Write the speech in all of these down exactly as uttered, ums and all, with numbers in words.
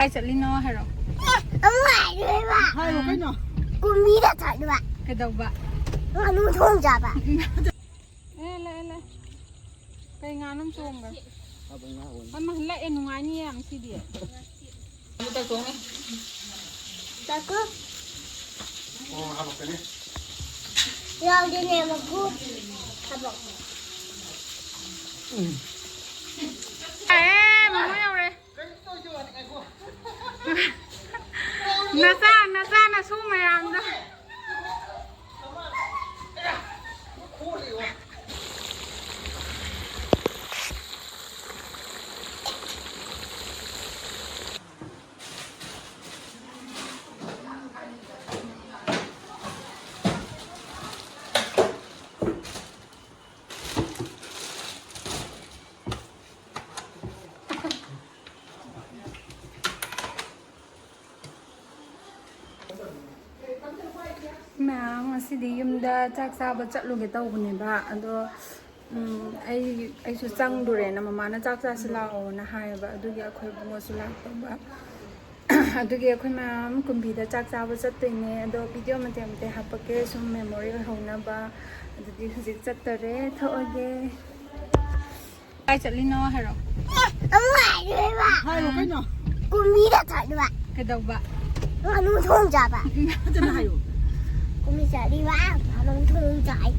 ꯀꯥꯏ ꯆꯠꯂꯤꯅꯣ ꯍꯥꯏꯔꯣ꯫ ꯑꯃ ꯍꯥꯏꯗꯣꯏꯕ꯫ ꯍꯥꯏꯔꯣ ꯀꯩꯅꯣ? ꯀꯨꯝꯕꯤꯗ ꯆꯠꯂꯨꯕ꯫ ꯀꯩꯗꯧꯕ? ꯉꯥꯅꯨ ꯊꯣꯡ ꯆꯥꯕ꯫ ꯑꯦ, ꯂꯩ, ꯂꯩ꯫ ꯀꯩ ꯉꯥꯅꯣ ꯆꯣꯡꯕ? ꯑꯃ ꯂꯛꯑꯦ, ꯅꯨꯡꯉꯥꯏꯅꯤ ꯌꯥꯝ ꯁꯤꯗꯤ꯫ ꯑꯃꯨꯛꯇ ꯆꯣꯡꯉꯦ꯫ ꯆꯥꯛꯀꯨꯞ꯫ ꯑꯣ, ꯍꯥꯄꯛꯀꯅꯤ꯫ ꯌꯥꯎꯗꯦꯅꯦ, ꯃꯀꯨ꯫ ꯍꯥꯄꯛ꯫ ꯑꯦ, ꯃꯃꯥ ꯌꯧꯔꯦ꯫ ꯅꯆꯥ, ꯅꯆꯥ ꯅꯁꯨ ꯃꯌꯥꯝꯗꯣ꯫ ꯃꯌꯥꯝ ꯉꯁꯤꯗꯤ ꯌꯨꯝꯗ ꯆꯥꯛ ꯆꯥꯕ ꯆꯠꯂꯨꯒꯦ ꯇꯧꯕꯅꯦꯕ, ꯑꯗꯣ, ꯎꯝ, ꯑꯩ, ꯑꯩꯁꯨ ꯆꯪꯗꯣꯔꯦꯅ ꯃꯃꯥꯅ ꯆꯥꯛ ꯆꯥꯁꯤ ꯂꯥꯛꯑꯣꯅ ꯍꯥꯏꯌꯦꯕ, ꯑꯗꯨꯒꯤ ꯑꯩꯈꯣꯏ ꯏꯕꯨꯡꯉꯣꯁꯨ ꯂꯥꯛꯇꯧꯕ꯫ ꯑꯗꯨꯒꯤ ꯑꯩꯈꯣꯏ ꯃꯌꯥꯝ ꯀꯨꯝꯕꯤꯗ ꯆꯥꯛ ꯆꯥꯕ ꯆꯠꯇꯣꯏꯅꯦ, ꯑꯗꯣ ꯚꯤꯗꯤꯑꯣ ꯃꯇꯦꯛ ꯃꯇꯦꯛ ꯍꯥꯞꯄꯛꯀꯦ, ꯁꯨꯝ ꯃꯦꯃꯣꯔꯤ ꯑꯣꯏꯍꯧꯅꯕ꯫ ꯑꯗꯨꯗꯤ ꯍꯧꯖꯤꯛ ꯆꯠꯇꯣꯔꯦ, ꯊꯣꯛꯑꯒꯦ꯫ ꯀꯥꯏ ꯆꯠꯂꯤꯅꯣ ꯍꯥꯏꯔꯣ꯫ ꯑꯃ ꯍꯥꯏꯗꯣꯏꯕ꯫ ꯍꯥꯏꯔꯣ ꯀꯩꯅꯣ? ꯀꯨꯝꯕꯤꯗ ꯆꯠꯂꯨꯕ꯫ ꯀꯩꯗꯧꯕ? ꯉꯥꯅꯨ ꯊꯣꯡ ꯆꯥꯕ꯫ ꯐꯖꯅ ꯍꯥꯏꯌꯣ꯫ ꯀꯨꯝꯕꯤ ꯆꯠꯂꯤꯕ, ꯉꯥꯅꯨ ꯊꯣꯡ ꯆꯥꯏ꯫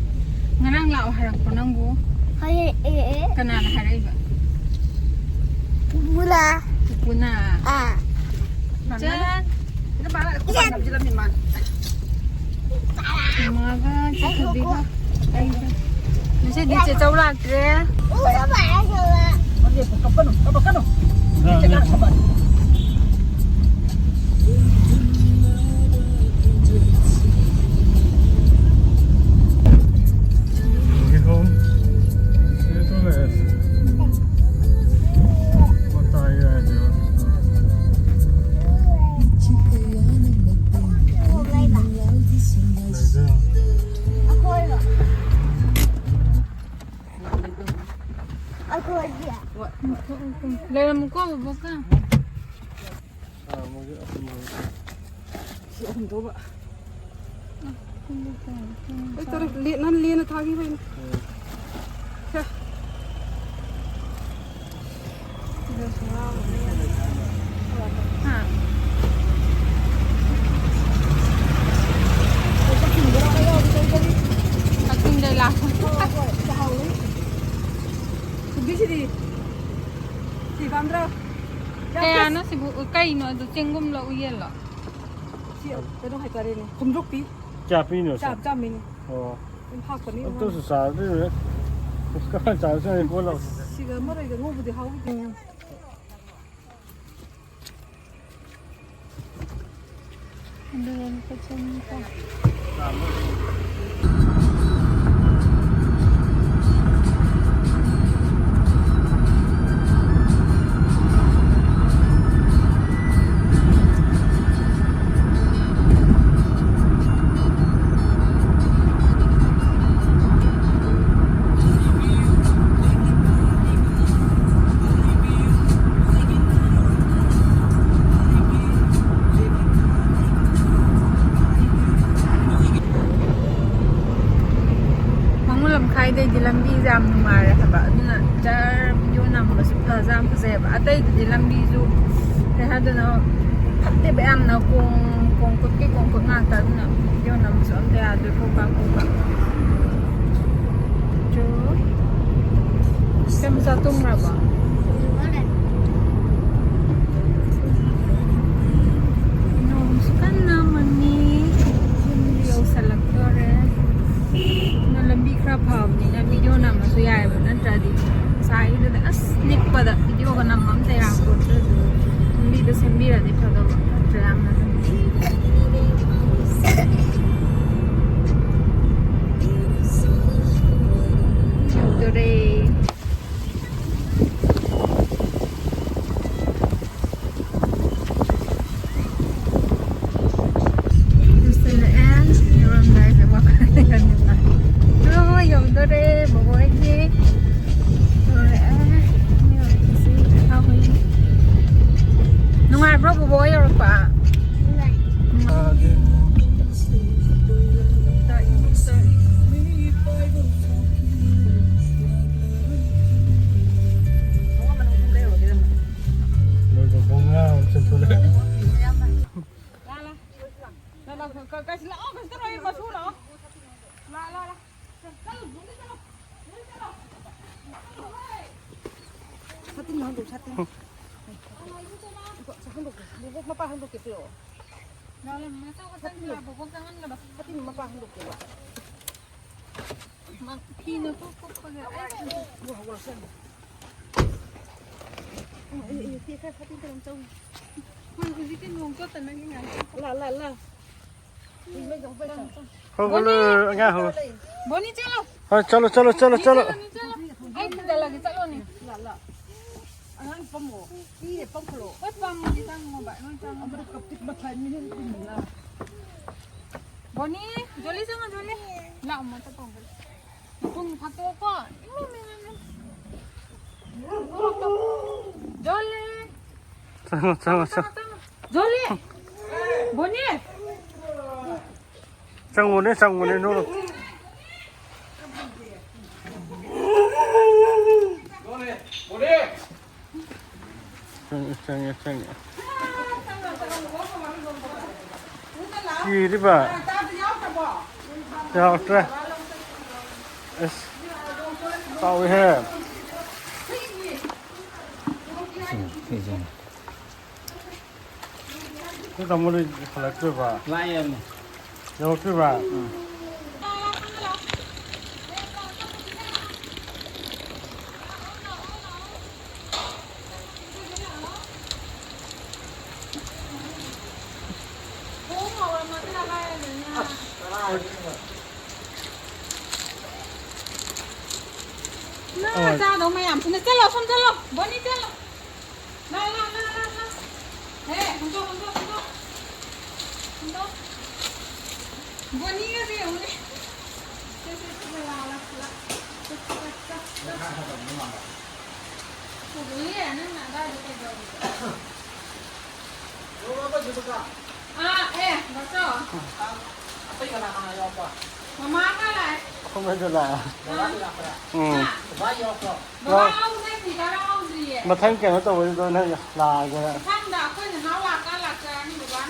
ꯉꯔꯥꯡ ꯂꯥꯛꯑꯣ ꯍꯥꯏꯔꯛꯄ꯭ꯔꯣ ꯅꯪꯕꯨ? ꯍꯣꯏ, ꯑꯦ, ꯑꯦ꯫ ꯀꯅꯥꯅ ꯍꯥꯏꯔꯛꯏꯕ? ꯄꯨꯄꯨꯅ꯫ ꯄꯨꯄꯨꯅ? ꯑꯥ꯫ ꯆꯠ꯫ ꯏꯆꯟ꯫ ꯃꯥꯒ ꯆꯤꯊꯕꯤꯒ ꯑꯩꯒ꯫ ꯉꯁꯤꯗꯤ ꯆꯦ ꯆꯧ ꯂꯥꯛꯇ꯭ꯔꯦ꯫ ꯎꯔꯕ ꯑꯩ ꯆꯧ? ꯀꯞꯄꯅꯨ, ꯀꯞꯄꯛꯀꯅꯨ꯫ ꯑꯩꯈꯣꯏꯒꯤ꯫ ꯂꯩꯔꯝꯃꯨꯀꯣ, ꯕꯣꯕꯣꯛꯀ꯫ ꯑꯍꯨꯝ ꯇꯧꯕ꯫ ꯑꯩ ꯇꯧꯔꯦ, ꯂꯦ-, ꯅꯪ ꯂꯦꯟꯅ ꯊꯥꯈꯤꯕꯩꯅꯦ꯫ ꯁꯦ꯫ ꯍꯥ꯫ ꯀꯛꯆꯤꯡꯗꯩ ꯂꯥꯛꯄ꯫ ꯍꯣꯏ, ꯍꯣꯏ, ꯍꯥꯎꯋꯦ꯫ ꯈꯨꯕꯤꯁꯤꯗꯤ ꯁꯤ ꯄꯥꯝꯗ꯭ꯔꯣ? ꯌꯥꯝ ꯀꯌꯥꯅꯣ ꯁꯤꯕꯨ? ꯀꯩꯅꯣ ꯑꯗꯨ, ꯆꯦꯡꯒꯨꯝꯂꯣ ꯎꯌꯦꯜꯂꯣ? ꯁꯤ ꯀꯩꯅꯣ ꯍꯥꯏꯇꯥꯔꯦꯅꯦ, ꯈꯨꯝꯗ꯭ꯔꯣꯛꯄꯤ꯫ ꯀꯌꯥ ꯄꯤꯅꯣ ꯁꯤ? ꯆꯥꯝ-, ꯆꯥꯝꯃꯩꯅꯦ꯫ ꯑꯣ꯫ ꯑꯗꯨꯝ ꯍꯥꯞꯀꯅꯤ꯫ ꯑꯗꯨꯁꯨ ꯆꯥꯗꯣꯏꯅꯦ꯫ ꯀꯃꯥꯏꯅ ꯆꯥꯗꯣꯏꯅꯣ? ꯄꯣꯠ ꯂꯧ꯫ ꯁꯤꯒ ꯃꯔꯣꯏꯒ ꯉꯧꯕꯗꯤ ꯍꯥꯎꯏ꯫ ꯑꯗꯨꯒ ꯂꯨꯄꯥ ꯆꯅꯤꯀꯣ꯫ ꯃꯉꯣꯟ ꯂꯝꯈꯥꯏꯗꯩꯗꯤ ꯂꯝꯕꯤꯁꯦ ꯌꯥꯝ ꯅꯨꯡꯉꯥꯏꯔꯦ ꯍꯥꯏꯕ, ꯑꯗꯨꯅ ꯖꯔ ꯚꯤꯗꯤꯑꯣ ꯅꯝꯕꯁꯨ ꯐꯖ ꯌꯥꯝ ꯐꯖꯩꯑꯕ꯫ ꯑꯇꯩꯗꯨꯗꯤ ꯂꯝꯕꯤꯁꯨ ꯀꯩ ꯍꯥꯏꯗꯣꯏꯅꯣ, ꯐꯠꯇꯦꯕ ꯌꯥꯝꯅ, ꯀꯣꯡ ꯀꯣꯡꯀꯨꯠꯀꯤ ꯀꯣꯡꯀꯨꯠ ꯉꯥꯛꯇ, ꯑꯗꯨꯅ ꯚꯤꯗꯤꯑꯣ ꯅꯝꯕꯁꯨ ꯑꯝꯇ ꯌꯥꯗ꯭ꯔꯦ꯫ ꯈꯣꯡꯀꯥꯞ ꯈꯣꯡꯀꯥꯞ ꯆꯣ꯫ ꯏꯆꯝ ꯃꯆꯥ ꯇꯨꯝꯈ꯭ꯔꯕꯣ? ꯅꯣꯡꯁꯨ ꯀꯟꯅ ꯃꯪꯉꯤ꯫ ꯌꯨꯝꯗꯤ ꯌꯧꯁꯜꯂꯛꯇꯣꯔꯦ꯫ ꯑꯗꯣ ꯂꯝꯕꯤ ꯈꯔ ꯐꯕꯅꯤꯅ ꯚꯤꯗꯤꯑꯣ ꯅꯝꯃꯁꯨ ꯌꯥꯏꯑꯕ, ꯅꯠꯇ꯭ꯔꯗꯤ ꯉꯁꯥꯏꯒꯤꯗꯨꯗ ꯑꯁ ꯅꯤꯛꯄꯗ ꯚꯤꯗꯤꯑꯣꯒ ꯅꯝꯕ ꯑꯝꯇ ꯌꯥꯔꯛꯄꯣꯠꯇ꯭ꯔꯦ꯫ ꯑꯗꯨ ꯂꯝꯕꯤꯗꯣ ꯁꯦꯝꯕꯤꯔꯗꯤ ꯐꯗꯧꯕ, ꯅꯠꯇ꯭ꯔ ꯌꯥꯝꯅ ꯑꯗꯨꯝ ꯌꯧꯗꯣꯔꯦ꯫ ꯌꯧꯁꯜꯂꯛꯑꯦ꯫ ꯌꯧꯔꯝꯗꯥꯏꯁꯦ ꯋꯥꯈꯜ ꯌꯥꯝ ꯅꯨꯡꯉꯥꯏ꯫ ꯑꯣ, ꯌꯧꯗꯣꯔꯦ ꯕꯣꯕꯣ ꯍꯣꯏꯒꯤ꯫ ꯌꯧꯔꯛꯑꯦ꯫ ꯌꯧꯔꯛꯄꯁꯤ ꯍꯔꯥꯎꯕꯒꯤ꯫ ꯅꯨꯡꯉꯥꯏꯕ꯭ꯔꯣ ꯕꯣꯕꯣ ꯍꯣꯏ ꯌꯧꯔꯛꯄ? ꯅꯨꯡꯉꯥꯏ꯫ ꯀꯩꯁꯨ ꯂꯥꯛꯑꯣ, ꯀꯩꯁꯨ ꯇꯧꯔꯣꯏ, ꯃꯁꯨ ꯂꯥꯛꯑꯣ꯫ ꯂꯥ, ꯂꯥ, ꯂꯥ꯫ ꯆꯠꯂꯨ, ꯆꯠꯂꯨ, ꯆꯠꯂꯨ꯫ ꯆꯠꯂꯨ, ꯍꯣꯏ꯫ ꯁꯥꯇꯤꯟ ꯍꯥꯡꯗꯣꯛ, ꯁꯥꯇꯤꯟ꯫ ꯍꯥꯡꯗꯣꯛꯀꯦ, ꯕꯣꯕꯣꯛ ꯃꯄꯥ ꯍꯥꯡꯗꯣꯛꯀꯦ, ꯄꯤꯔꯛꯑꯣ꯫ ꯂꯥ, ꯂꯥ, ꯃꯆꯥ ꯈꯛꯇꯪ ꯁꯥꯇꯤꯟ꯫ ꯂꯥ, ꯕꯣꯕꯣꯛ ꯆꯪꯍꯟꯒꯅꯣ꯫ ꯁꯥꯇꯤꯟ ꯃꯄꯥ ꯍꯥꯡꯗꯣꯛꯀꯦꯕ꯫ ꯃꯥ ꯐꯤꯅ ꯀꯣꯛ ꯀꯣꯛꯄꯒ ꯑꯩ ꯍꯧꯒꯠꯂꯛꯁꯅꯨ꯫ ꯑꯦ, ꯑꯦ, ꯑꯦ, ꯁꯥꯇꯤꯟ ꯀꯩꯅꯣꯝ ꯇꯧꯏ꯫ ꯍꯣꯏ, ꯍꯧꯖꯤꯛꯇꯤ ꯅꯣꯡ ꯆꯣꯠꯇꯅꯒꯤ ꯉꯥꯏ꯫ ꯂꯥ, ꯂꯥ, ꯂꯥ꯫ ꯍꯧꯒꯠꯂꯣ, ꯑꯉꯥꯡ ꯍꯧꯒꯠꯂꯣ꯫ ꯕꯣꯅꯤ, ꯆꯠꯂꯣ꯫ ꯍꯣꯏ, ꯆꯠꯂꯣ, ꯆꯠꯂꯣ, ꯆꯠꯂꯣ, ꯆꯠꯂꯣ꯫ ꯆꯠꯂꯣ, ꯆꯠꯂꯣ꯫ ꯑꯩ ꯊꯤꯟꯖꯜꯂꯒꯦ, ꯆꯠꯂꯣꯅꯦ꯫ ꯂꯥ, ꯂꯥ꯫ ꯑꯉꯥꯡ ꯄꯝꯃꯣ꯫ ꯄꯤꯔꯦ, ꯄꯝꯈꯠꯂꯣ꯫ ꯍꯣꯏ, ꯄꯝꯃꯣꯗꯤ ꯆꯪꯉꯣꯕ꯫ ꯅꯣꯏ ꯆꯪꯉꯣꯕ꯫ ꯑꯃꯗꯣ ꯀꯞꯇꯤ ꯃꯊꯥꯏ ꯃꯤꯅ ꯏꯟꯅ꯫ ꯕꯣꯅꯤ, ꯖꯣꯂꯤ ꯆꯪꯉꯣ, ꯖꯣꯂꯤ꯫ ꯂꯥꯛꯑꯣ, ꯃꯊꯛ ꯄꯝꯈꯠꯂꯣ꯫ ꯃꯈꯣꯡ ꯐꯥꯛꯇꯣꯛꯑꯣꯀꯣ꯫ ꯏꯃꯥ, ꯏꯃꯥ, ꯏꯃꯥ, ꯏꯃꯥ꯫ ꯖꯣꯂꯤ꯫ ꯆꯪꯉꯣ, ꯆꯪꯉꯣ, ꯆꯪꯉꯣ꯫ ꯆꯪꯉꯣ, ꯆꯪꯉꯣ꯫ ꯖꯣꯂꯤ! ꯕꯣꯅꯤ! ꯆꯪꯉꯨꯅꯦ, ꯆꯪꯉꯨꯅꯦ, ꯅꯣꯏ꯫ ꯆꯪꯉꯦ, ꯆꯪꯉꯦ, ꯆꯪꯉꯦ꯫ ꯀꯤꯔꯤꯕ? ꯌꯥꯎꯔꯛꯇ꯭ꯔꯦ꯫ ꯑꯁ, ꯆꯥꯎꯋꯤꯍꯦ꯫ ꯁꯤꯅꯤ, ꯁꯤꯁꯤꯅꯤ꯫ ꯅꯣꯏ ꯇꯥꯃꯣꯗꯤ ꯍꯜꯂꯛꯇ꯭ꯔꯤꯕ? ꯂꯥꯛꯑꯦꯕꯅꯦ꯫ ꯌꯧꯔꯛꯇ꯭ꯔꯤꯕ? ꯎꯝ꯫ ꯉꯥ ꯆꯥꯗꯧ ꯃꯌꯥꯝꯁꯤꯅ꯫ ꯆꯠꯂꯣ, ꯁꯣꯝ ꯆꯠꯂꯣ꯫ ꯕꯣꯅꯤ, ꯆꯠꯂꯣ꯫ ꯂꯥ, ꯂꯥ, ꯂꯥ, ꯂꯥ, ꯂꯥ꯫ ꯍꯦ, ꯍꯨꯟꯗꯣꯛ, ꯍꯨꯟꯗꯣꯛ, ꯍꯨꯟꯗꯣꯛ꯫ ꯍꯨꯟꯗꯣꯛ꯫ ꯕꯣꯅꯤꯒꯁꯦ ꯌꯦꯡꯉꯨꯅꯦ꯫ ꯁꯦ, ꯁꯦ, ꯁꯦ, ꯂꯥ, ꯂꯥ, ꯂꯥ꯫ ꯆꯠ, ꯆꯠ, ꯆꯠ, ꯆꯠ꯫ ꯄꯨꯗꯣꯏꯅꯦ, ꯅꯪꯅ ꯑꯗꯥꯏꯗ ꯀꯩꯗꯧꯔꯤꯕ? ꯑꯥ, ꯑꯦ, ꯕꯥꯆꯧ꯫ ꯑꯇꯩ ꯀꯅꯥ ꯀꯅꯥ ꯌꯥꯎꯕ? ꯃꯃꯥꯒ ꯂꯥꯛꯑꯦ꯫ ꯑꯩꯈꯣꯏ ꯃꯩꯗ ꯂꯥꯛꯑꯦ꯫ ꯑꯥ꯫ ꯎꯝ꯫ ꯕꯕꯥ ꯌꯥꯎꯕ꯭ꯔꯣ? ꯕꯕꯥ ꯌꯥꯎ-, ꯂꯧꯗ꯭ꯔꯦ, ꯐꯤ ꯈꯔ ꯍꯧꯗ꯭ꯔꯤꯌꯦ꯫ ꯃꯊꯪ ꯀꯩꯅꯣ ꯇꯧꯕꯩꯗꯨꯗ ꯅꯪ ꯂꯥꯛꯑꯒꯦ꯫ ꯃꯊꯪꯗ ꯑꯩꯈꯣꯏ ꯅꯅꯥꯎ ꯂꯥꯛꯀꯥꯟ ꯂꯥꯛꯆꯔꯅꯤ ꯕꯕꯥ꯫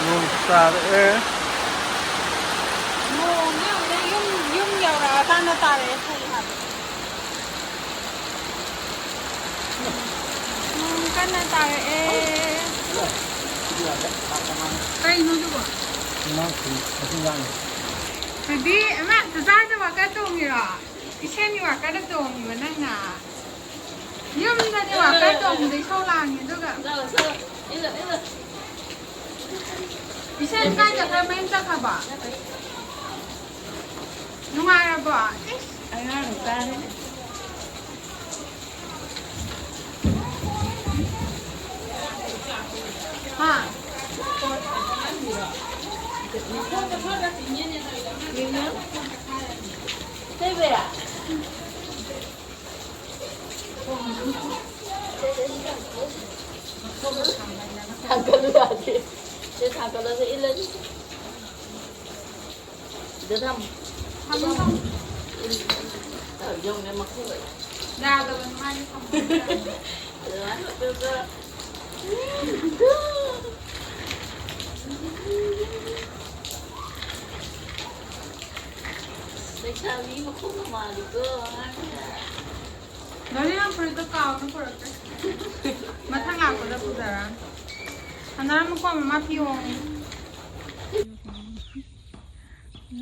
ꯅꯣꯡ ꯇꯥꯔꯛꯑꯦ꯫ ꯅꯣꯡꯁꯦ ꯍꯧꯖꯤꯛ ꯌꯨꯝ, ꯌꯨꯝ ꯌꯧꯔꯛꯑꯀꯥꯟꯗ ꯇꯥꯔꯛꯑꯦ, ꯐꯩ ꯍꯥꯏꯕ꯫ ꯅꯣꯡ ꯀꯟꯅ ꯇꯥꯔꯛꯑꯦ꯫ ꯀꯩꯅꯣ ꯑꯗꯨꯕꯣ? ꯍꯥꯏꯗꯤ, ꯑꯃ, ꯆꯨꯖꯥꯛꯇ ꯋꯥꯀꯔ ꯇꯣꯡꯉꯤꯔꯣ? ꯏꯁꯩꯒꯤ ꯋꯥꯀꯔꯗ ꯇꯣꯡꯉꯤꯕ ꯅꯪꯅ? ꯌꯨꯝꯗꯅꯦ ꯋꯥꯀꯔ ꯇꯣꯡꯕꯗ ꯏꯁꯧ ꯂꯥꯡꯉꯤ, ꯑꯗꯨꯒ ꯏꯁꯩ ꯀꯥꯏ ꯆꯠꯈ꯭ꯔ? ꯃꯌꯨꯝ ꯆꯠꯈ꯭ꯔꯕꯣ? ꯅꯨꯡꯉꯥꯏꯔꯕꯣ? ꯏꯁ! ꯑꯉꯥꯡ ꯃꯆꯥꯅꯤꯅꯦ꯫ ꯍꯥ? ꯏꯇꯩꯃ꯫ ꯊꯥꯡꯒꯠꯂꯨ ꯌꯥꯗꯦ꯫ ꯁꯤ ꯊꯥꯡꯒꯠꯂꯒ ꯏꯜꯂꯅꯤ꯫ ꯁꯤꯗ ꯊꯝꯃꯨ꯫ ꯊꯝꯃꯣ, ꯊꯝꯃꯣ꯫ ꯏꯜ-, ꯌꯦꯡꯉꯨꯅꯦ, ꯃꯈꯣꯡꯒ꯫ ꯌꯥꯗꯕꯅꯤ, ꯃꯥꯗꯤ ꯊꯝꯃꯣ꯫ ꯑꯗꯨꯃꯥꯏꯅ ꯇꯧꯔꯒ꯫ ꯂꯩꯁꯥꯕꯤ ꯃꯈꯣꯡꯒ ꯃꯥꯜꯂꯤꯀꯣ, ꯑꯉꯥꯡꯅ꯫ ꯗꯣꯂꯤ, ꯅꯪ ꯐꯨꯔꯤꯠꯇꯣ ꯀꯥꯎꯅ ꯄꯨꯔꯛꯇ꯭ꯔꯦ꯫ ꯃꯊꯪ ꯂꯥꯛꯄꯗ ꯄꯨꯖꯔꯛꯑꯅꯤ꯫ ꯁꯥꯟꯅꯔꯝꯃꯨꯀꯣ, ꯃꯃꯥ ꯐꯤ ꯍꯣꯡꯉꯤ꯫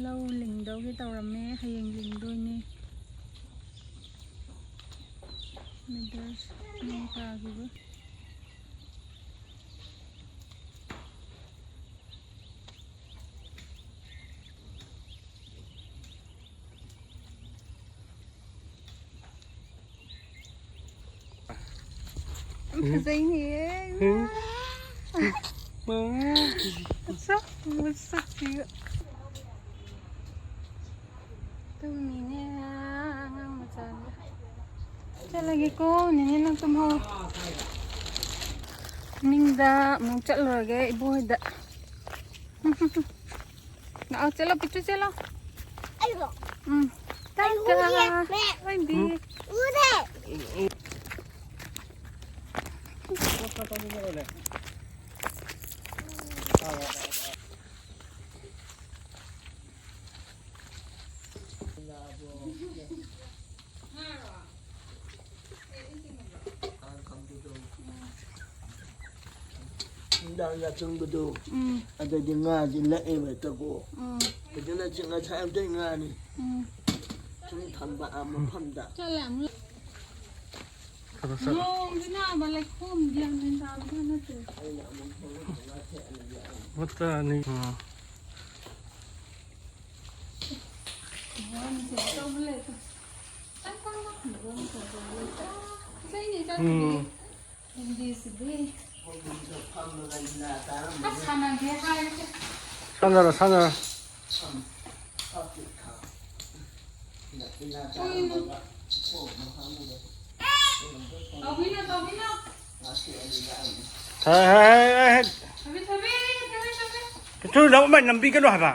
ꯂꯧ ꯂꯤꯡꯗꯧꯒꯤ ꯇꯧꯔꯝꯃꯦ, ꯍꯌꯦꯡ ꯂꯤꯡꯗꯣꯏꯅꯦ꯫ ꯃꯤꯗꯜꯁ ꯅꯣꯡ ꯇꯥꯈꯤꯕ꯫ ꯌꯥꯝ ꯐꯖꯩꯅꯦ꯫ ꯎꯝ꯫ ꯃꯥ꯫ ꯑꯁ, ꯃꯁꯛꯁꯤꯒ꯫ ꯇꯨꯝꯃꯤꯅꯦ ꯑꯉꯥꯡ ꯃꯆꯥꯁꯦ꯫ ꯆꯠꯂꯒꯦꯀꯣ, ꯅꯦꯅꯦ ꯅꯪ ꯇꯨꯝꯍꯧꯔꯣ꯫ ꯃꯤꯡꯗ ꯑꯃꯨꯛ ꯆꯠꯂꯨꯔꯒꯦ ꯏꯕꯣ ꯍꯣꯏꯗ꯫ ꯂꯥꯛꯑꯣ, ꯆꯠꯂꯣ, ꯄꯤꯇ꯭ꯔꯨ, ꯆꯠꯂꯣ꯫ ꯑꯩꯔꯣ? ꯎꯝ꯫ ꯑꯩ ꯇꯥꯇꯥ꯫ ꯎꯗꯤꯌꯦ, ꯃꯦ꯫ ꯍꯣꯏꯗꯤ꯫ ꯎꯗꯦ꯫ ꯅꯨꯡꯗꯥꯡ ꯌꯥꯆꯪꯕꯗꯣ, ꯎꯝ꯫ ꯑꯗꯩꯗꯤ ꯉꯥꯁꯤ ꯂꯛꯑꯦꯕ ꯍꯦꯛꯇꯀꯣ꯫ ꯎꯝ꯫ ꯐꯖꯅ ꯆꯤꯡꯉ ꯊꯥꯛꯑꯝꯗꯣꯏ ꯉꯥꯅꯤ꯫ ꯎꯝ꯫ ꯁꯨꯝ ꯊꯝꯕ ꯑꯥ ꯃꯐꯝꯗ꯫ ꯆꯠꯂꯦ ꯑꯃꯨꯛ꯫ ꯈꯔ ꯆꯠ-, ꯅꯣꯡꯁꯤꯅ ꯑꯃ ꯂꯩꯈꯣꯝ ꯒ꯭ꯌꯥꯟ ꯃꯦꯟ ꯇꯥꯕ ꯖꯥꯠ ꯅꯠꯇꯦ꯫ ꯑꯩꯅ ꯑꯃꯨꯛ ꯊꯣꯛꯂꯛꯄ ꯉꯥ ꯊꯦꯛꯑꯅꯤ ꯂꯥꯛꯑꯅꯤ꯫ ꯃꯇꯥꯅꯤ꯫ ꯎꯝ꯫ ꯎꯝ꯫ ꯁꯥꯟꯅꯔꯣ, ꯁꯥꯟꯅꯔꯣ꯫ ꯍꯦ, ꯍꯦ, ꯍꯦ, ꯍꯦ꯫ ꯄꯤꯇ꯭ꯔꯨ, ꯂꯧ ꯑꯃ ꯅꯝꯕꯤꯒꯅꯨ ꯍꯥꯏꯕ꯫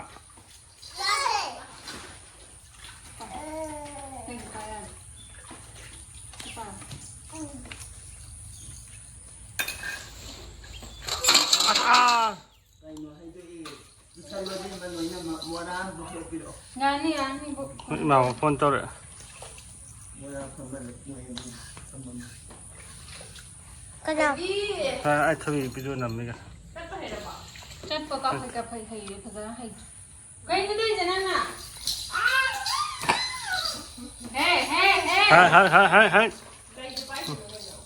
ꯑꯁ, ꯑꯥ꯫ ꯀꯩꯅꯣ ꯍꯥꯏꯗꯣꯛꯏ꯫ ꯄꯨꯁꯜꯂꯣ ꯏꯕꯦꯝꯃ ꯂꯣꯏꯅꯃꯛ꯫ ꯃꯣꯔꯥ ꯑꯃ ꯄꯨꯊꯣꯛꯄꯤꯔꯛꯑꯣ꯫ ꯌꯥꯅꯤ, ꯌꯥꯅꯤ, ꯏꯕꯣꯛ꯫ ꯏꯃꯥꯕ ꯐꯣꯟ ꯇꯧꯔꯛꯑꯦ꯫ ꯃꯣꯔꯥ ꯐꯝꯕ ꯂꯩ, ꯃꯣꯏ ꯑꯅꯤ ꯐꯝꯃꯝꯃꯦ꯫ ꯀꯅꯥ? ꯑ, ꯑꯩ ꯊꯕꯤ ꯄꯤꯔꯨ ꯅꯝꯃꯤꯒ꯫ ꯆꯠꯄ ꯍꯩꯔꯕꯣ? ꯆꯠꯄ ꯀꯥꯈꯠ ꯀꯥꯈꯠ ꯍꯩꯔꯦ, ꯐꯖꯅ ꯍꯩꯇ꯭ꯔꯦ꯫ ꯀꯩꯅꯣ ꯇꯧꯔꯤꯁꯦ ꯅꯪꯅ? ꯍꯦ, ꯍꯦ, ꯍꯦ! ꯍꯥꯏ, ꯍꯥꯏ, ꯍꯥꯏ, ꯍꯥꯏ, ꯍꯥꯏ꯫ ꯀꯩꯗ ꯄꯥꯏꯁꯤꯅꯣ ꯀꯩꯅꯣ?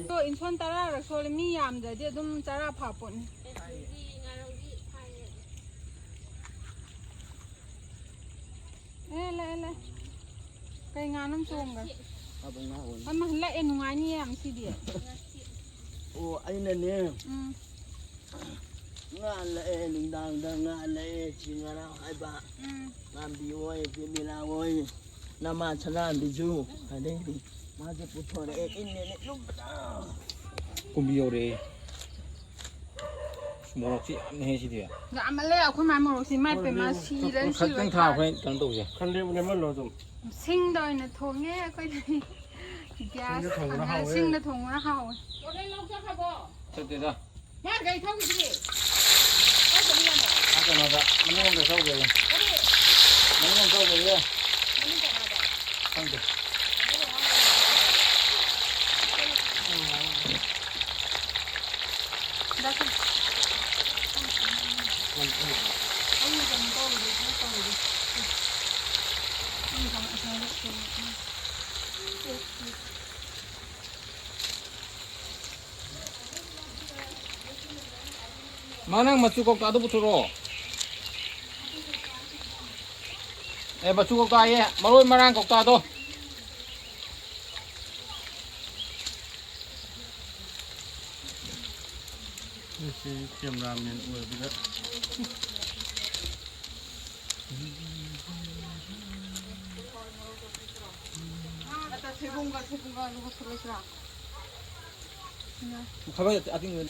ꯑꯗꯣ ꯏꯟꯁꯣꯟ ꯇꯔꯥꯔꯛ ꯁꯣꯜꯂꯦ, ꯃꯤ ꯌꯥꯝꯗ꯭ꯔꯗꯤ ꯑꯗꯨꯝ ꯆꯔꯥ ꯐꯥ ꯄꯣꯠꯅꯤ꯫ ꯑꯦ, ꯂꯩ, ꯂꯩ꯫ ꯀꯩ ꯉꯥꯅꯣ ꯆꯣꯡꯒ꯭ꯔꯦ? ꯐꯥꯕꯧ ꯉꯥ ꯑꯣꯏꯅꯤ꯫ ꯑꯃ ꯂꯛꯑꯦ, ꯅꯨꯡꯉꯥꯏꯅꯤꯌꯦ ꯌꯥꯝ ꯁꯤꯗꯤ꯫ ꯑꯣ, ꯑꯩꯅꯅꯦ꯫ ꯎꯝ꯫ ꯉꯥ ꯂꯛꯑꯦ, ꯅꯨꯡꯗꯥꯡꯗ ꯉꯥ ꯂꯛꯑꯦ, ꯁꯤ ꯉꯔꯥꯡ ꯍꯥꯏꯕ꯫ ꯎꯝ꯫ ꯉꯥꯝꯕꯤ ꯍꯣꯏ, ꯄꯦꯃꯤꯂꯥ ꯍꯣꯏ, ꯅꯃꯥ ꯁꯅꯥꯝꯕꯤꯁꯨ, ꯑꯗꯩꯗꯤ ꯃꯥꯁꯦ ꯄꯨꯊꯣꯔꯛꯑꯦ, ꯏꯟꯅꯦꯅꯦ ꯂꯨꯝꯕꯗ꯫ ꯀꯨꯝꯕꯤ ꯌꯧꯔꯛꯑꯦ꯫ ꯃꯣꯔꯣꯛꯁꯤ ꯌꯥꯝꯅ ꯍꯦ ꯁꯤꯗꯤ꯫ ꯌꯥꯝꯃꯜꯂꯦ, ꯑꯩꯈꯣꯏ ꯃꯥꯏ ꯃꯣꯔꯣꯛꯁꯤ, ꯏꯃꯥꯏ ꯄꯦꯝꯃ, ꯁꯤꯔꯅꯤ, ꯈꯛꯇꯪ ꯁꯤꯔꯣꯏ ꯊꯥ ꯊꯥ꯫ ꯑꯩꯈꯣꯏ ꯀꯩꯅꯣ ꯇꯧꯁꯦ꯫ ꯈꯟꯗꯦꯕ ꯂꯦꯝꯍꯜꯂꯣ ꯑꯗꯨꯝ꯫ ꯁꯤꯡꯗ ꯑꯣꯏꯅ ꯊꯣꯡꯉꯦ ꯑꯩꯈꯣꯏꯗꯤ꯫ ꯁꯤꯡꯗ ꯒ꯭ꯌꯥꯁ ꯊꯣꯡꯕꯅ ꯐꯪꯉꯦ, ꯍꯥꯎꯋꯦ꯫ ꯁꯤꯡꯗ ꯊꯣꯡꯕꯅ ꯍꯥꯎꯋꯦ꯫ ꯆꯠꯇꯦꯗ꯫ ꯃꯥ ꯒꯥꯔꯤ ꯊꯧꯈꯤꯗꯨꯗꯤ꯫ ꯀꯥꯏ ꯆꯠꯂꯤꯖꯥꯠꯅꯣ? ꯑꯥ, ꯀꯩꯅꯣꯗ, ꯃꯅꯨꯡꯂꯣꯝꯗ ꯆꯧꯈ꯭ꯔꯦ꯫ ꯀꯔꯤ? ꯃꯅꯨꯡꯂꯣꯝ ꯆꯧꯈ꯭ꯔꯦ꯫ ꯃꯅꯨꯡ ꯀꯅꯥꯗ? ꯈꯪꯗꯦ꯫ ꯗꯥ ꯁꯨ-, ꯑꯩ ꯀꯩꯅꯣ ꯇꯧꯔꯨꯒꯦ, ꯈꯔ ꯇꯧꯔꯨꯒꯦ꯫ ꯃꯥ, ꯅꯪ ꯃꯆꯨ ꯀꯧꯇꯥꯗꯣ ꯄꯨꯊꯣꯔꯛꯑꯣ꯫ ꯑꯦ, ꯃꯆꯨ ꯀꯧꯇꯥ ꯍꯥꯏꯌꯦ, ꯃꯔꯣꯏ ꯃꯔꯥꯡ ꯀꯧꯇꯥꯗꯣ꯫ ꯉꯁꯤ ꯀꯦꯃꯦꯔꯥꯃꯦꯟ ꯑꯣꯏꯕꯗ꯫ ꯊꯣꯏꯕꯨꯝꯒ, ꯊꯣꯏꯕꯨꯝꯒ ꯑꯂꯨꯒ ꯊꯣꯛꯂꯛꯁꯤꯔꯥ? ꯈꯕꯔ ꯑꯇꯤꯡꯕ꯫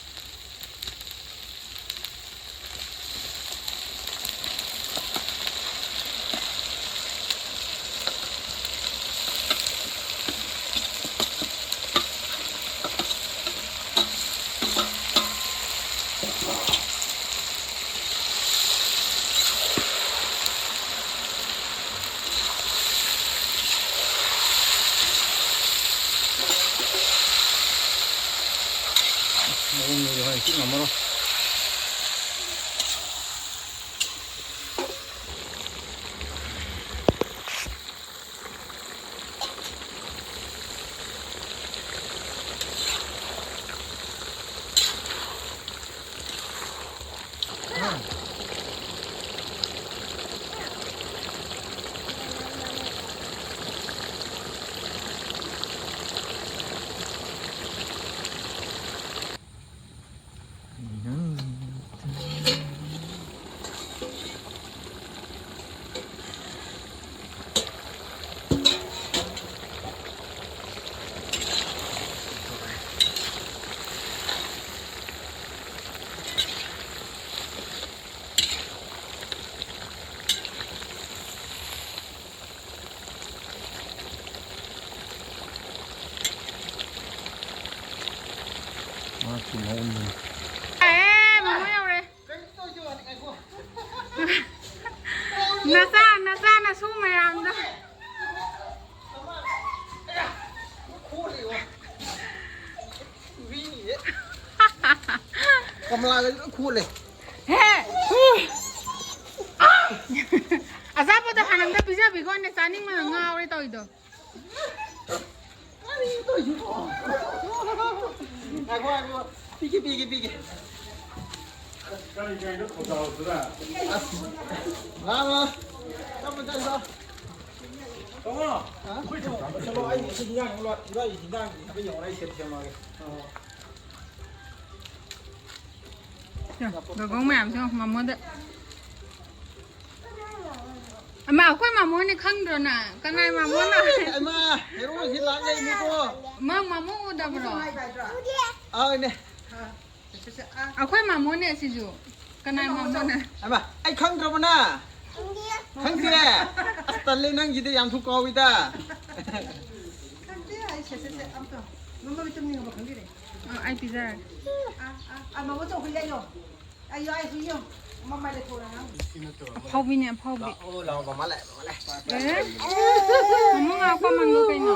ꯃꯑꯣꯡꯗꯨꯗꯤ ꯍꯣꯏ ꯆꯤꯛ ꯉꯝꯃꯔꯣꯏ꯫ ꯑꯦ, ꯃꯃꯥ ꯌꯧꯔꯦ꯫ ꯅꯆꯥ, ꯅꯆꯥ ꯅꯁꯨ ꯃꯌꯥꯝꯗꯣ꯫ ꯀꯃꯂꯥꯒꯁꯨ ꯂꯣꯏ ꯈꯣꯠꯂꯦ꯫ ꯍꯦ! ꯑꯆꯥꯄꯣꯠꯇꯣ ꯍꯥꯟꯅ ꯑꯝꯇ ꯄꯤꯖꯕꯤꯈꯣꯅꯦ, ꯆꯥꯅꯤꯡꯕꯅ ꯉꯥꯎꯔꯦ ꯇꯧꯔꯤꯗꯣ꯫ ꯀꯔꯤꯅꯣ ꯇꯧꯔꯤꯁꯤꯕꯣ? ꯉꯥꯏꯈꯣ, ꯉꯥꯏꯈꯣ꯫ ꯄꯤꯒꯦ, ꯄꯤꯒꯦ, ꯄꯤꯒꯦ꯫ ꯀꯔꯤ ꯀꯔꯤꯅꯣ ꯈꯧꯖꯥꯎꯗꯨꯗ? ꯑꯁ, ꯂꯥꯛꯑꯣ, ꯂꯥꯛꯑꯣ꯫ ꯆꯠꯂꯣ, ꯆꯠꯂꯣ, ꯆꯠꯂꯣ꯫ ꯇꯥꯃꯣ, ꯍꯥ? ꯑꯩꯈꯣꯏ ꯊꯣꯡ ꯆꯠꯂꯣ, ꯑꯩ ꯁꯤ ꯍꯤꯟꯖꯥꯡ ꯑꯃ ꯂꯣ-, ꯏꯕꯥꯏ ꯍꯤꯟꯖꯥꯡ ꯍꯥꯏꯐꯦꯠ ꯌꯦꯡꯉꯣ, ꯑꯩ ꯁꯦꯝ ꯁꯦꯝꯃꯛꯑꯒꯦ꯫ ꯒꯒꯧ ꯃꯌꯥꯝꯁꯦ ꯃꯃꯣꯗ꯫ ꯑꯃ, ꯑꯩꯈꯣꯏ ꯃꯃꯣꯅꯦ ꯈꯪꯗ꯭ꯔꯣ ꯅꯪ? ꯀꯅꯥꯏ ꯃꯃꯣꯅꯣ? ꯑꯩꯃꯥ, ꯍꯦꯔꯣꯁꯤ ꯂꯥꯛ ꯂꯩꯔꯝꯃꯦꯀꯣ꯫ ꯃꯥ ꯃꯃꯣ ꯎꯗꯕ꯭ꯔꯣ? ꯑꯥ, ꯏꯅꯦ꯫ ꯑꯩꯈꯣꯏ ꯃꯃꯣꯅꯦ ꯑꯁꯤꯁꯨ꯫ ꯀꯅꯥꯏ ꯃꯃꯣꯅꯣ? ꯑꯩꯃꯥ, ꯑꯩ ꯈꯪꯗ꯭ꯔꯕꯣ ꯅꯪ? ꯈꯪꯗꯦ꯫ ꯑꯁ, ꯇꯜꯂꯦ, ꯅꯪꯁꯤꯗꯤ ꯌꯥꯝ ꯊꯨ ꯀꯥꯎꯏꯗ꯫ ꯈꯪꯗꯦ, ꯑꯩ ꯁꯦ, ꯁꯦ, ꯁꯦ, ꯑꯝꯇ꯫ ꯃꯃꯥ ꯃꯤꯠꯇ ꯃꯤꯡ ꯑꯃ ꯈꯪꯗꯦꯅꯦ꯫ ꯑ, ꯑꯩ ꯄꯤꯖꯔꯒꯦ꯫ ꯑ, ꯑ, ꯑ, ꯃꯃꯥ ꯆꯧ ꯍꯨꯏ ꯂꯩꯌꯣ꯫ ꯑꯩ, ꯑꯩ ꯍꯨꯏ ꯌꯣ꯫ ꯃꯃꯥꯏ ꯂꯩꯊꯣꯛꯑꯣ ꯅꯪ꯫ ꯑꯐꯥꯎꯕꯤꯅꯦ, ꯑꯐꯥꯎꯕꯤ꯫ ꯂꯥꯛꯑꯣ, ꯂꯥꯛꯑꯣ, ꯃꯃꯥ ꯂꯥꯛꯑꯦ, ꯃꯃꯥ ꯂꯥꯛꯑꯦ꯫ ꯑꯦ? ꯃꯃꯥ ꯉꯥꯛꯄ ꯃꯟꯂꯣ ꯀꯩꯅꯣ?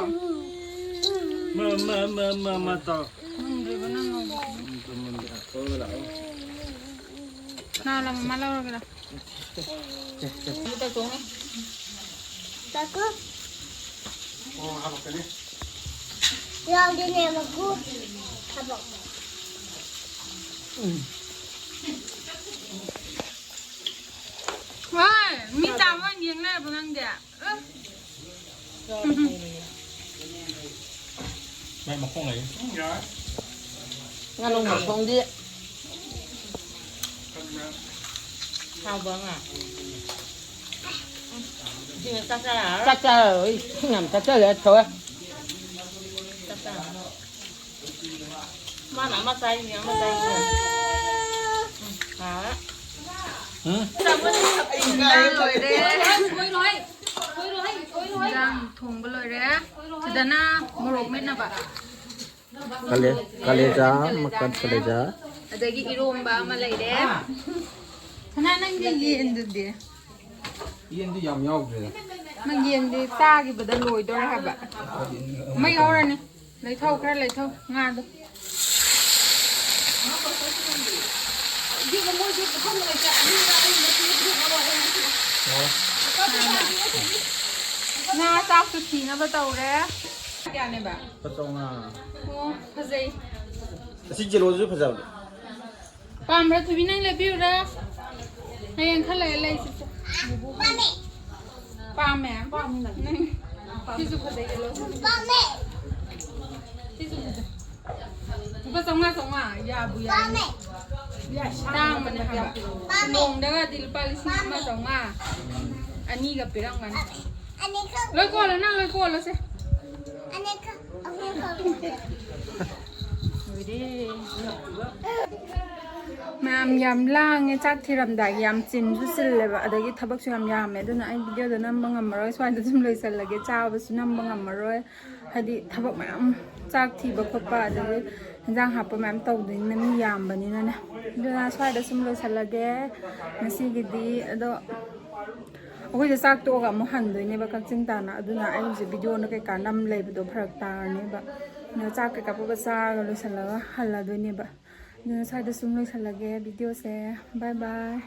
ꯃ, ꯃ, ꯃ, ꯃ, ꯃ ꯇꯧ꯫ ꯉꯝꯗ꯭ꯔꯤꯕ ꯅꯪ ꯉꯝꯗ꯭ꯔꯤꯕ꯫ ꯂꯥꯛꯑꯣ, ꯂꯥꯛꯑꯣ꯫ ꯅꯥ ꯂꯥꯎ, ꯃꯃꯥ ꯂꯧꯔꯒꯦ ꯂꯥꯎ꯫ ꯆꯥꯛꯀꯣ꯫ ꯌꯥꯎꯗꯦꯅꯦ, ꯃꯀꯨ꯫ ꯊꯕꯛ꯫ ꯍꯣꯏ, ꯃꯤ ꯆꯥꯕ ꯑꯣꯏꯅ ꯌꯦꯡ ꯂꯩꯔꯕꯣ ꯅꯪꯗꯤ? ꯃꯥꯏ ꯃꯈꯣꯡ ꯂꯩ꯫ ꯉꯥꯅꯨ ꯃꯈꯣꯡꯗꯤ ꯍꯥꯎꯕ ꯉꯥ꯫ ꯁꯤꯅ ꯆꯥꯛ ꯆꯥꯔꯛꯑꯔꯣꯏ꯫ ꯆꯥꯛ ꯆꯥꯔꯔꯣꯏ꯫ ꯏꯁꯤꯡ ꯌꯥꯝ ꯊꯛꯆꯜꯂꯦ ꯇꯧꯋꯦ꯫ ꯆꯥꯛ ꯆꯥꯔꯔꯣꯏ꯫ ꯃꯥꯅ ꯑꯃ ꯆꯥꯏꯅꯦ, ꯑꯃ ꯆꯥꯏꯅꯦ꯫ ꯎꯝ, ꯍꯥꯎꯔꯦ꯫ ꯎꯝ? ꯏꯟꯖꯥꯡ ꯂꯣꯏꯔꯦ꯫ ꯏꯟꯖꯥꯡ ꯊꯣꯡꯕ ꯂꯣꯏꯔꯦ꯫ ꯁꯤꯗꯅ ꯃꯣꯔꯣꯛ ꯃꯦꯠꯅꯕ꯫ ꯀꯥꯂꯦ- ꯀꯥꯂꯦꯖꯥ, ꯃꯀꯟ ꯀꯥꯂꯦꯖꯥ꯫ ꯑꯗꯒꯤ ꯏꯔꯣꯝꯕ ꯑꯃ ꯂꯩꯔꯦ꯫ ꯁꯅꯥ, ꯅꯪꯒꯤ ꯌꯦꯟꯗꯨꯗꯤ? ꯌꯦꯟꯗꯤ ꯌꯥꯝ ꯌꯥꯎꯗ꯭ꯔꯦꯗ꯫ ꯅꯪ ꯌꯦꯟꯗꯤ ꯆꯥꯈꯤꯕꯗ ꯂꯣꯏꯗꯧꯔꯦ ꯍꯥꯏꯕ꯫ ꯑꯃ ꯌꯥꯎꯔꯅꯤ꯫ ꯂꯩꯊꯧ, ꯈꯔ ꯂꯩꯊꯧ ꯉꯥꯗꯣ꯫ ꯏꯕꯦꯝꯃ, ꯃꯣꯏꯁꯦ ꯄꯨꯈꯝ ꯂꯩꯇꯦ꯫ ꯑꯅꯤꯔ ꯑꯍꯨꯝꯂ ꯄꯤꯔꯛꯑꯣ꯫ ꯉꯥ ꯆꯥꯛꯁꯨ ꯊꯤꯅꯕ ꯇꯧꯔꯦ꯫ ꯀꯌꯥꯅꯦꯕ? ꯂꯨꯄꯥ ꯆꯥꯝꯃꯉꯥ꯫ ꯑꯣ, ꯐꯖꯩ꯫ ꯑꯁꯤ ꯖꯦꯂꯣꯁꯤꯁꯨ ꯐꯖꯕꯅꯦ꯫ ꯄꯥꯝꯕ꯭ꯔꯥ, ꯊꯣꯏꯕꯤ? ꯅꯪ ꯂꯩꯕꯤꯌꯨꯔꯥ? ꯍꯌꯦꯡ ꯈꯔ ꯂꯩꯔ ꯂꯩꯁꯤꯁꯦ꯫ ꯄꯥꯝꯃꯦ? ꯅꯪ ꯁꯤꯁꯨ ꯐꯖꯩ, ꯌꯦꯜꯂꯣ꯫ ꯁꯤꯁꯨ ꯐꯖꯩ꯫ ꯂꯨꯄꯥ ꯆꯥꯝꯃꯉꯥ, ꯆꯥꯝꯃꯉꯥ꯫ ꯌꯥꯕꯨ ꯌꯥꯏ꯫ ꯇꯥꯡꯕꯅꯦ ꯍꯥꯏꯕ꯫ ꯂꯨꯍꯣꯡꯗꯒꯗꯤ ꯂꯨꯄꯥ ꯂꯤꯁꯤꯡ ꯑꯃ ꯆꯥꯝꯃꯉꯥ, ꯑꯅꯤꯒ ꯄꯤꯔꯝꯒꯅꯤ꯫ ꯂꯣꯏ ꯀꯣꯜꯂꯣ, ꯅꯪ ꯂꯣꯏ ꯀꯣꯜꯂꯣꯁꯦ꯫ ꯂꯣꯏꯔꯦ꯫ ꯃꯌꯥꯝ ꯌꯥꯝ ꯂꯥꯡꯉꯦ꯫ ꯆꯥꯛ ꯊꯤꯔꯝꯗꯥꯏꯒꯤ ꯌꯥꯝ ꯆꯤꯟꯁꯨ ꯆꯤꯜꯂꯦꯕ, ꯑꯗꯒꯤ ꯊꯕꯛꯁꯨ ꯌꯥꯝ ꯌꯥꯝꯃꯦ꯫ ꯑꯗꯨꯅ ꯑꯩ ꯚꯤꯗꯤꯑꯣꯗꯣ ꯅꯝꯕ ꯉꯝꯃꯔꯣꯏ, ꯁ꯭ꯋꯥꯏꯗ ꯁꯨꯝ ꯂꯣꯏꯁꯜꯂꯒꯦ꯫ ꯆꯥꯕꯁꯨ ꯅꯝꯕ ꯉꯝꯃꯔꯣꯏ, ꯍꯥꯏꯗꯤ ꯊꯕꯛ ꯃꯌꯥꯝ, ꯆꯥꯛ ꯊꯤꯕ ꯈꯣꯠꯄ, ꯑꯗꯒꯤ ꯏꯟꯖꯥꯡ ꯍꯥꯞꯄ ꯃꯌꯥꯝ ꯇꯧꯗꯣꯏꯅꯤꯅ, ꯃꯤ ꯌꯥꯝꯕꯅꯤꯅꯅꯦ꯫ ꯑꯗꯨꯅ ꯁ꯭ꯋꯥꯏꯗ ꯁꯨꯝ ꯂꯣꯏꯁꯜꯂꯒꯦ ꯉꯁꯤꯒꯤꯗꯤ꯫ ꯑꯗꯣ ꯑꯩꯈꯣꯏꯁꯦ ꯆꯥꯛ ꯇꯣꯛꯑꯒ ꯑꯃꯨꯛ ꯍꯟꯗꯣꯏꯅꯦꯕ ꯀꯛꯆꯤꯡ ꯇꯥꯅ꯫ ꯑꯗꯨꯅ ꯑꯩ ꯍꯧꯖꯤꯛ ꯚꯤꯗꯤꯑꯣꯅ ꯀꯩꯀꯥ ꯅꯝ ꯂꯩꯕꯗꯣ ꯐꯔꯛ ꯇꯥꯔꯅꯦꯕ꯫ ꯑꯗꯨꯅ ꯆꯥꯛ ꯀꯩꯀꯥ ꯄꯨꯕ ꯆꯥꯔꯒ ꯂꯣꯏꯁꯜꯂꯒ ꯍꯜꯂꯗꯣꯏꯅꯦꯕ꯫ ꯑꯗꯨꯅ ꯁ꯭ꯋꯥꯏꯗ ꯁꯨꯝ ꯂꯣꯏꯁꯜꯂꯒꯦ ꯚꯤꯗꯤꯑꯣꯁꯦ꯫ ꯕꯥꯏ ꯕꯥꯏ꯫